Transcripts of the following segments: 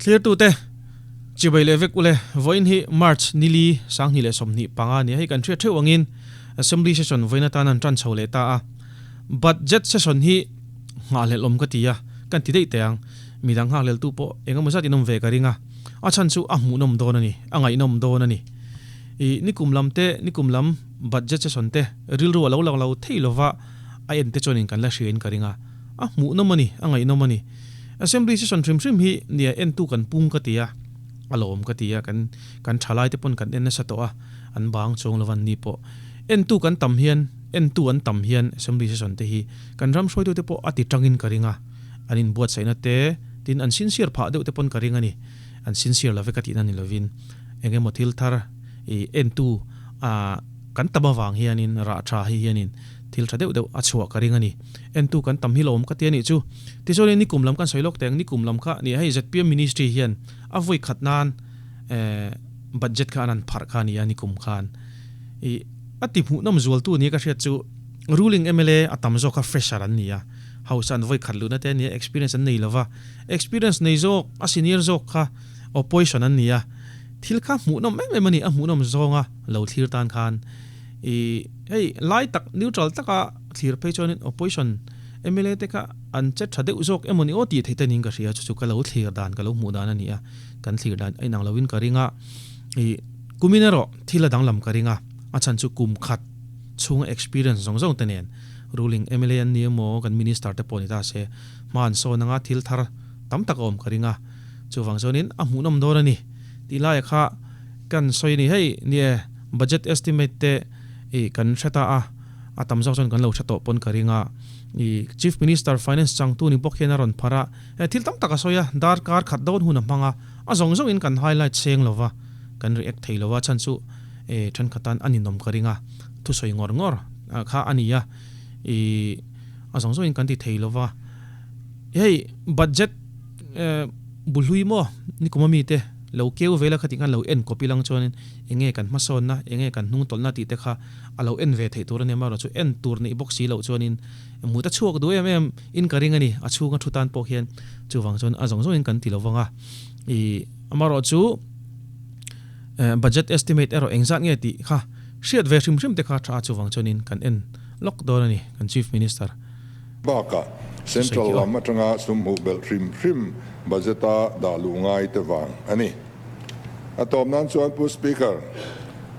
Thlirtute, Chibai leh vek ule, vawiin hi March nili 2025 a ni a, hei kan hriat theuh angin Assembly Session vawiin atan an tan chho leh ta a. Budget Session hi nghahhlelh awm ka ti a, kan ti daih teh ang. Midang nghakhleltu pawh eng emaw zat in awm ve ka ring a, a chhan chu a hmuhnawm dawn a ni, a ngaihnawm dawn a ni. I nikum lam te, nikum lam Budget Session te rilru a lo lang lo thei lova a en te chuanin kan la hriain ka ring a, a hmuhnawm a ni, a ngaihnawm a ni. Assembly session hrim hrim hi nia entu kan pung ka ti a, a lawm ka ti a, kan kan thalai te pawn kan en nasa tawh a, an bang chuang lo an ni pawh. Entu kan tam hian, entu an tam hian assembly session te hi kan ram hruaitu te pawh a ti tangin ka ring a, an inbuatsaihna te, tin an sincere phah deuh te pawn ka ring a ni. An sincere lo vek a tihna ni lovin eng emaw thil thar i entu a kan tam avang hianin rah tha hi hianin thil tha deuh deuh a chhuah ka ring a ni. Entu kan tam hi lawm ka ti a nih chu. Tichuanin nikum lam kan sawi lawk teh ang, nikum lam kha nia hei zpm ministry hian a vawi khat nan eh budget kha an han pharh kha a ni a nikum khan. Ih a ti hmuhnawm zualtu nia ka hriat chu ruling mla a tam zawk kha fresher an ni a, house an vawi khat luhna te a nia experience an nei lova, experience nei zawk a senior zawk kha opposition an ni a, thil kha hmuhnawm em em a ni, a hmuhnawm zawnga lo thlir tan khan ih hei lai tak neutral taka thlir phei chuanin opposition mla te kha an che tha deuh zawk emawni aw tih theih te niin ka hria chu chu ka lo thlir dan ka lo hmuh dan a ni a, kan thlir dan a inang loin ka ring a, ih kumin erawh thil a danglam ka ring a, a chhan chu kum khat chhunga experience zawng zawng te nen ruling mla an ni emaw kan minister te pawh ni ta se hma an sawn anga thil thar tam tak a awm ka ring a, chuvang chuanin a hmuhnawm dawn a ni tih laia kha kan sawi a ni hei nie budget estimate te ih kan hre ta a. A tam zawk chuan kan lo hre tawh pawn ka ring a, i Chief Minister Finance changtu ni bawk hian a rawn phar a, he thil tam tak a sawi a, darkar khat dawn hun a hmang a, a zawng zawngin kan highlight seng lo va, kan react thei lo va, chhan chu e thenkhat tan a ninawm ka ring a, thusawi ngawr ngawr kha a ni a, i a zawng zawngin kan ti thei lo va, hei budget bulhlui maw nikum a mite lo keu vel a khatih khan lo en kawp ilang chuanin enge kan hmasawnna, enge kan hnungtawlhna tih te kha a lo en ve theih tur a ni amaherawh chu en tur neih bawk si loh chuanin mut a chhuak duh em em in ka ring a ni, a chhunga thu tan pawh hian chuvang chuan a zawng zawngin kan ti lo vang a, ih amaherawh chu budget estimate erawh engzat nge tih kha hriat ve hrim hrim te kha tha a chuvang chuanin kan en lawk dawn a ni kan Chief Minister Bakah Central lam atanga sum hmuh belh hrim hrim budget a dah luh ngai te vang a ni. A tawp nan chuan Pu Speaker,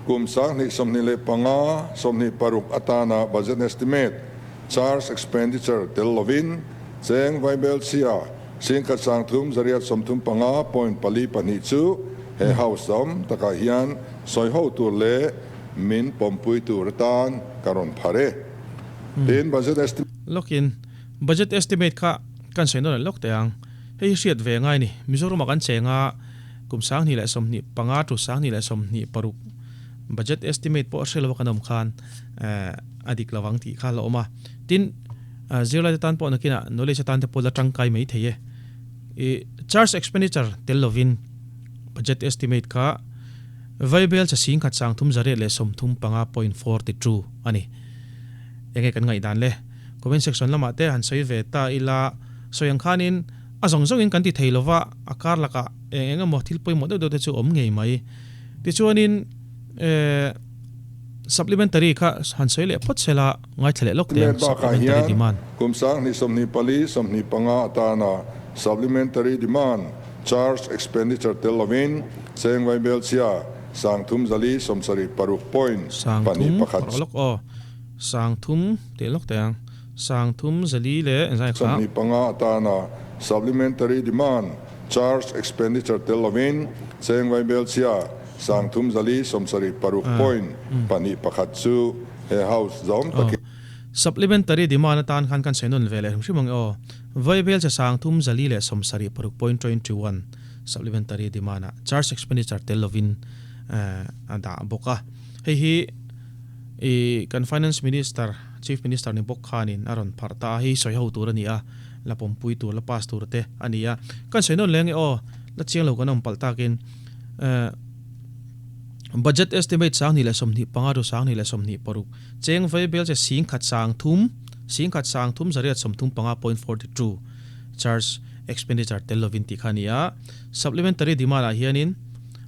kum 2025, 26 atana budget estimate, charge expenditure tel lovin cheng Vaibelchhia 13,835.42 chu he House awm takah hian sawi ho tur leh min pawmpui tur atan ka rawn phar e. Tin, budget estimate. Lawkin budget estimate kha kan sawi nawn leh lawk teh ang. Hei hi hriat ve ngai ni. Mizoramah kan cheng a, kum 2025 to 2026 budget estimate pawh hre lova kan awm khan a dik lo ang tih kha a la awm a. Tin, zirlai te tan pawh nakinah knowledge atan te pawh la tangkai mai thei e. I charge expenditure tel lovin budget estimate kha Vaibel cha 13,835.42 a ni. Enge kan ngaihdan le? Comment section lamah te han sawi ve ta ila, sawi ang khanin a zawng zawngin kan ti thei lova, a kar lakah eng eng emaw thil pawimawh deuh deuh te chu awm ngei mai. Tichuanin eh supplementary kha han sawi leh phawt sela ngaithla leh lawk teh ang, Bakah supplementary hian demand. kum 2024, 25 atana supplementary demand charge expenditure tel lovin cheng Vaibelchhia 3476 point Sang pahnih thum pakhat. rawh lawk aw. Sang thum tih lawk teh ang. Sang thum zali leh zai kha. 25 atana supplementary demand charge expenditure tel lovin cheng Vaibelchhia 3476 point pahnih pakhat chu he House zawm takin. Supplementary demand atan khan kan sawi nawn ve leh hrim hrim ang e aw. Vaibelchhia 3476 point 21 supplementary demand ah charge expenditure tel lovin a dah bawk a. Hei hi. I kan Finance Minister, Chief Minister ni bawk khanin a rawn pharh ta a, hei sawi ho tur a ni a, la pawmpui tur, la pass tur te a ni a. Kan sawi nawn leng e aw, la chiang lo kan awm palh takin Budget estimate 2025 to 2026 cheng vei bel che 10,000 10,335.42 charge expenditure tel lovin tih kha a ni a. Supplementary demand ah hianin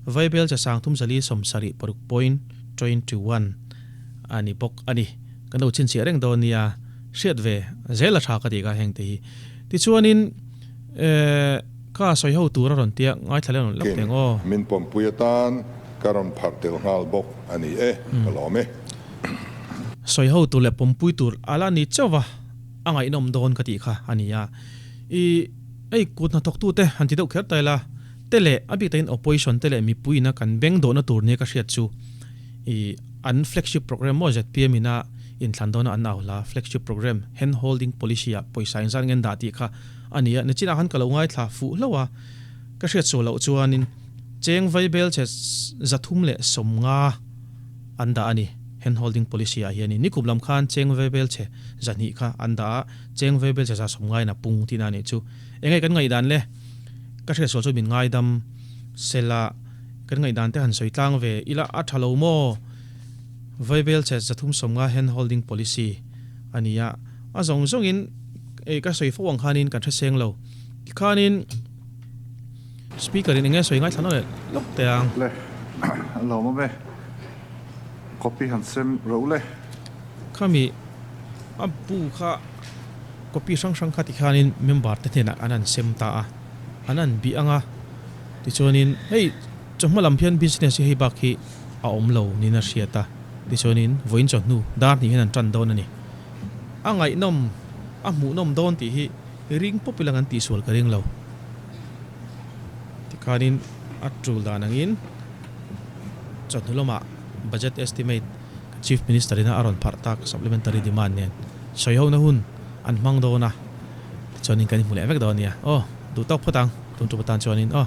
Vaibel che 30 70 paruk point 21 a ni bawk a ni. Kan lo chhinchhiah reng dawn nia, hriat ve zel a tha ka tih kha heng te hi. Tichuanin eh kha sawi ho tur a rawn tia ngaithla leh rawn lak teng aw. Min pawmpui atan ka rawn pharh tel nghal bawk a ni e, ka lawm e. Sawi ho tur leh pawmpui tur a la ni chauh va, a ngaihnawm dawn ka tih kha a ni a. I hei kut hnathawktute han ti deuh kher ta ila, te leh a bik takin opposition te leh mipuiin a kan beng dawhna tur nia ka hriat chu i an flagship program maw zpm ina inthlan dawna an au hla flagship program hand holding policy ah pawisa inzat ngen dah tih kha a ni a, nichinah khan ka lo ngaithla fuh hlauh a, ka hriat sual loh chuanin cheng vaibel che 350 an dah a ni hand holding policy ah hianin nikum lam khan cheng vaibel che 200 kha an dah a, cheng vaibel che 150 in a pung tihna a nih chu. Enge kan ngaihdan le? Ka hriat sual chu min ngaidam sela kan ngaihdan te han sawi tlang ve ila a tha lo maw? Vaibel che 350 hand holding policy a ni a, a zawng zawngin ei ka sawi fo ang khanin kan hre seng lo. Tikhanin speaker in enge sawi ngaithla nawlh lawk teh ang. Le, a lawm awm e. Copy han sem ro le. Khami a bu kha. Copy hrang hrang kha tikhanin member te hnenah an han sem ta a, an han bih ang a, tichuanin hei chawhma lam hian business hi hei bak hi a awm lo niin a hriat a, tichuanin vawiin chawhnu dar hnih hian an tan dawn a ni. A ngaihnawm, a hmuhnawm dawn tih hi ring pawp ilang an tihsual ka ring lo. Tikhanin a tul dan angin chawhnu lamah budget estimate Chief Minister ina a rawn pharh tak supplementary demand nen sawi ho na hun an hmang dawn a, tichuanin kan inhmu leh vek dawn a nia. Aw, duh tawk phawt ang, tun tum atan chuanin aw.